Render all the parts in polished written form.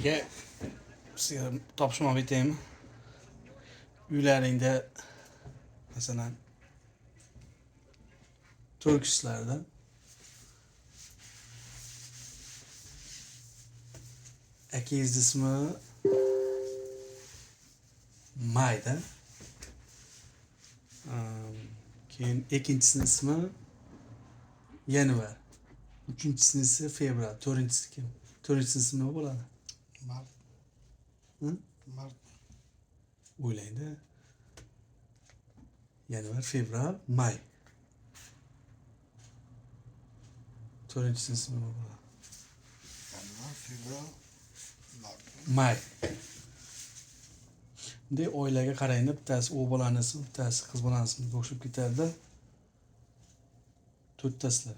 Aka, sizga topishmoq aytaymi? Uylaringda, masalan, to'rt kishilarda akangizni ismi Mayda. Keyin ikkinchisini ismi Yanvar. Uchinchisini ismi fevral. To'rtinchisi kim? To'rtinchisini ismi nima bo'ladi? Mart. Hı? Mart. O'ylangda. Yanvar, fevral, may. To'rtinchisini ismi nima bo'ladi? Yanvar, fevral, mart. May. Bunday oilaga qarangda, bittasi o'g'il bolani ismi, bittasi qiz bolani ismi o'xshab ketadida. To'rttasizlar.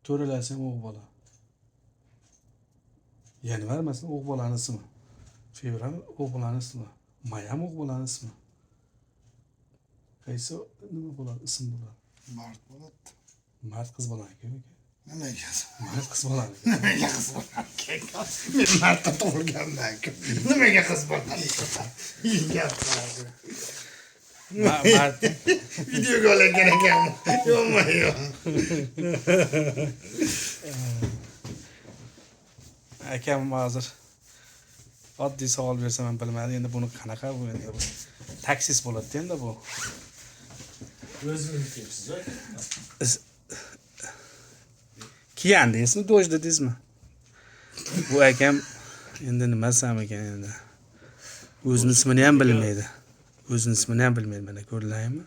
To'ralasi ham o'g'il bola. Yanvar, masalan, o'g'il bolani ismi. Fevral o'g'il bolani ismi. May ham o'g'il bolani ismi. Qaysi nima bo'ladi? Ism bo'ladi. Mart bo'ladi. Mart qiz bolaniki aka. Nimaga? Mart qiz bolaniki. Nimaga qiz bolaniki? Men martda tug'ilganman-ku. Nimaga qiz bolaniki? Gap. Mart. Videoga olingan ekanmi? Yo'qmi, yo'q. Akam hozir oddiy savol bersam ham bilmadi. Endi buni qanaqa bu, endi bu taksist bo'ladi endi bu. O'zini unutyapsiz aka. Kiyan deysizmi, Dojda deysizmi? Bu akam endi nima desam ekan endi. O'zini ismini ham bilmaydi. O'zini ismini ham bilmaydi, mana ko'rdinglarmi?